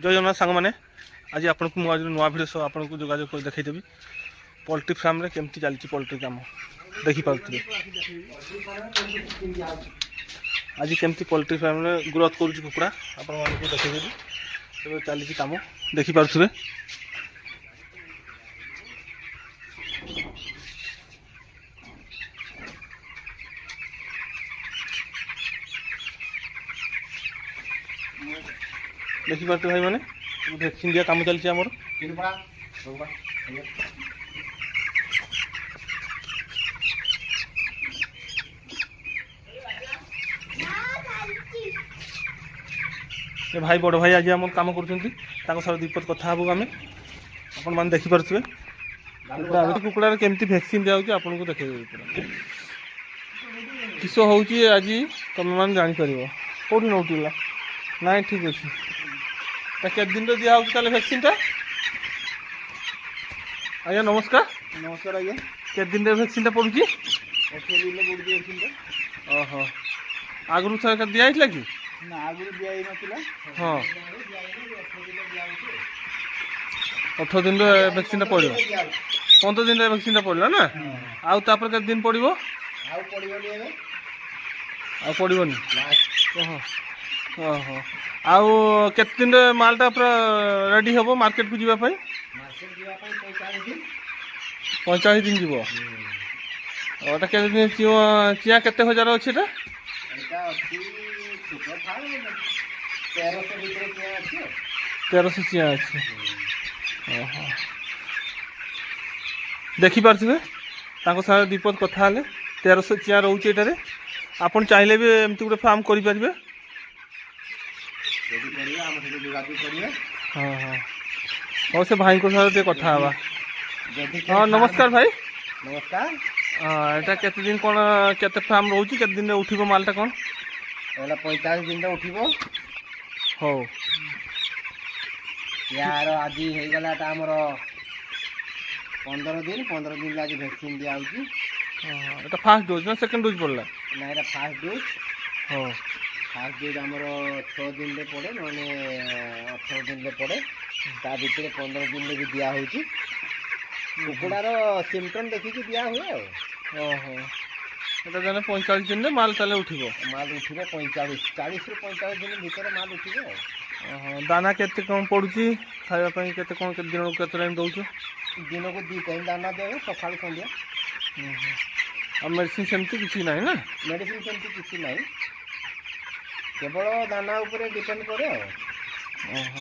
ଜୟ ଜଗନ୍ନାଥ ସାଙ୍ଗମାନେ। ଆଜି ଆପଣଙ୍କୁ ମୁଁ ଆଜି ନୂଆ ଭିଡ଼ିଓ ସହ ଆପଣଙ୍କୁ ଯୋଗାଯୋଗ କରି ଦେଖାଇଦେବି ପୋଲଟ୍ରି ଫାର୍ମରେ କେମିତି ଚାଲିଛି ପୋଲଟ୍ରି କାମ। ଦେଖିପାରୁଥିବେ ଆଜି କେମିତି ପୋଲଟ୍ରି ଫାର୍ମରେ ଗ୍ରୋଥ୍ କରୁଛି କୁକୁଡ଼ା, ଆପଣମାନଙ୍କୁ ଦେଖାଇଦେବି। ଏବେ ଚାଲିଛି କାମ, ଦେଖିପାରୁଥିବେ। ଦେଖିପାରୁଥିବେ ଭାଇମାନେ, ଭ୍ୟାକ୍ସିନ୍ ଦିଆ କାମ ଚାଲିଛି ଆମର। ଏ ଭାଇ, ବଡ଼ ଭାଇ ଆଜି ଆମର କାମ କରୁଛନ୍ତି, ତାଙ୍କ ସହ ଦୁଇପଦ କଥା ହେବୁ ଆମେ। ଆପଣମାନେ ଦେଖିପାରୁଥିବେ କୁକୁଡ଼ାରେ କେମିତି ଭ୍ୟାକ୍ସିନ୍ ଦିଆହେଉଛି, ଆପଣଙ୍କୁ ଦେଖେଇଦେବି ପୁରା କିସ ହେଉଛି ଆଜି, ତୁମେମାନେ ଜାଣିପାରିବ। କେଉଁଠି ନେଉଥିଲା? ନାଇଁ, ଠିକ୍ ଅଛି। ତା କେତେ ଦିନରେ ଦିଆହେଉଛି ତାହେଲେ ଭ୍ୟାକ୍ସିନ୍ଟା? ଆଜ୍ଞା ନମସ୍କାର। ନମସ୍କାର ଆଜ୍ଞା। କେତେ ଦିନରେ ଭ୍ୟାକ୍ସିନ୍ଟା ପଡ଼ୁଛି? 18 ଦିନରେ ପଡ଼ୁଛି ଭ୍ୟାକ୍ସିନ୍ଟା। ଓହୋ, ଆଗରୁ ଥରେ ଦିଆହେଇଥିଲା କି? ନା, ଆଗରୁ ଦିଆହେଇନଥିଲା। ହଁ, 18 ଦିନରେ ଭ୍ୟାକ୍ସିନ୍ଟା ପଡ଼ିବ। 15 ଦିନରେ ଭ୍ୟାକ୍ସିନ୍ଟା ପଡ଼ିଲା ନା? ଆଉ ତାପରେ କେତେ ଦିନ ପଡ଼ିବ? ଆଉ ପଡ଼ିବନି ଏବେ। ଆଉ ପଡ଼ିବନି? ଓହୋ ଓହୋ ଆଉ କେତେ ଦିନରେ ମାଲଟା ପୁରା ରେଡ଼ି ହେବ ମାର୍କେଟକୁ ଯିବା ପାଇଁ? ମାର୍କେଟ ଯିବା ପାଇଁ 45 ଦିନ। 45 ଦିନ ଯିବ। ଏଟା କେତେ ଦିନ ଚିଆଁ କେତେ ହଜାର ଅଛି ଏଟା? ଏଇଟା ଅଛି ଛୋଟ ଫାର୍ମ, 1300 ଭିତରେ ଚିଆଁ ଅଛି ଆଉ। 1300 ଚିଆଁ ଅଛି। ଓହୋ, ଦେଖିପାରୁଥିବେ, ତାଙ୍କ ସାଙ୍ଗରେ ଦୁଇପଦ କଥା ହେଲେ। 1300 ଚିଆଁ ରହୁଛି ଏଟାରେ। ଆପଣ ଚାହିଁଲେ ବି ଏମିତି ଗୋଟେ ଫାର୍ମ କରିପାରିବେ। ଯଦି କରିବେ, ଆମ ସହିତ ଯୋଗାଯୋଗ କରିବେ। ହଁ ହଁ, ହଉ, ସେ ଭାଇଙ୍କ ସାଙ୍ଗରେ ଟିକେ କଥା ହେବା। ଯଦି ହଁ, ନମସ୍କାର ଭାଇ। ନମସ୍କାର। ହଁ, ଏଇଟା କେତେ ଦିନ କ'ଣ, କେତେ ଫାର୍ମ ରହୁଛି, କେତେ ଦିନରେ ଉଠିବ ମାଲଟା କ'ଣ? ଏଇଟା 45 ଦିନରେ ଉଠିବ। ହଉ। ୟାର ଆଜି ହେଇଗଲା ଏଟା ଆମର 15 ଦିନ। 15 ଦିନରେ ଆଜି ଭ୍ୟାକ୍ସିନ୍ ଦିଆହେଉଛି। ଏଟା ଫାର୍ଷ୍ଟ ଡୋଜ୍ ନା ସେକେଣ୍ଡ ଡୋଜ୍ ପଡ଼ିଲା? ନା, ଏଇଟା ଫାର୍ଷ୍ଟ ଡୋଜ୍। ହଉ। ଫାର୍ଷ୍ଟ ଡୋଜ୍ ଆମର 6 ଦିନରେ ପଡ଼େ, ନହେଲେ 18 ଦିନରେ ପଡ଼େ। ତା ଭିତରେ 15 ଦିନରେ ବି ଦିଆହେଉଛି। କୁକୁଡ଼ାର ସିମ୍ପଟମ୍ ଦେଖିକି ଦିଆ ହୁଏ ଆଉ। ଓହୋ, ଏଟା ତାହେଲେ 45 ଦିନରେ ମାଲ ତାହେଲେ ଉଠିବ? ମାଲ ଉଠିବ 45, 40ରୁ 45 ଦିନ ଭିତରେ ମାଲ ଉଠିବ ଆଉ। ଓହୋ, ଦାନା କେତେ କ'ଣ ପଡ଼ୁଛି ଖାଇବା ପାଇଁ? କେତେ କ'ଣ, କେତେ ଦିନକୁ କେତେ ଟାଇମ୍ ଦେଉଛ? ଦିନକୁ 2 ଟାଇମ୍ ଦାନା ଦେବେ, ସକାଳୁ ସନ୍ଧ୍ୟା। ଆଉ ମେଡ଼ିସିନ୍ ସେମିତି କିଛି ନାହିଁ ନା? ମେଡ଼ିସିନ୍ ସେମିତି କିଛି ନାହିଁ, କେବଳ ଦାନା ଉପରେ ଡିପେଣ୍ଡ କରେ ଆଉ। ଓହୋ।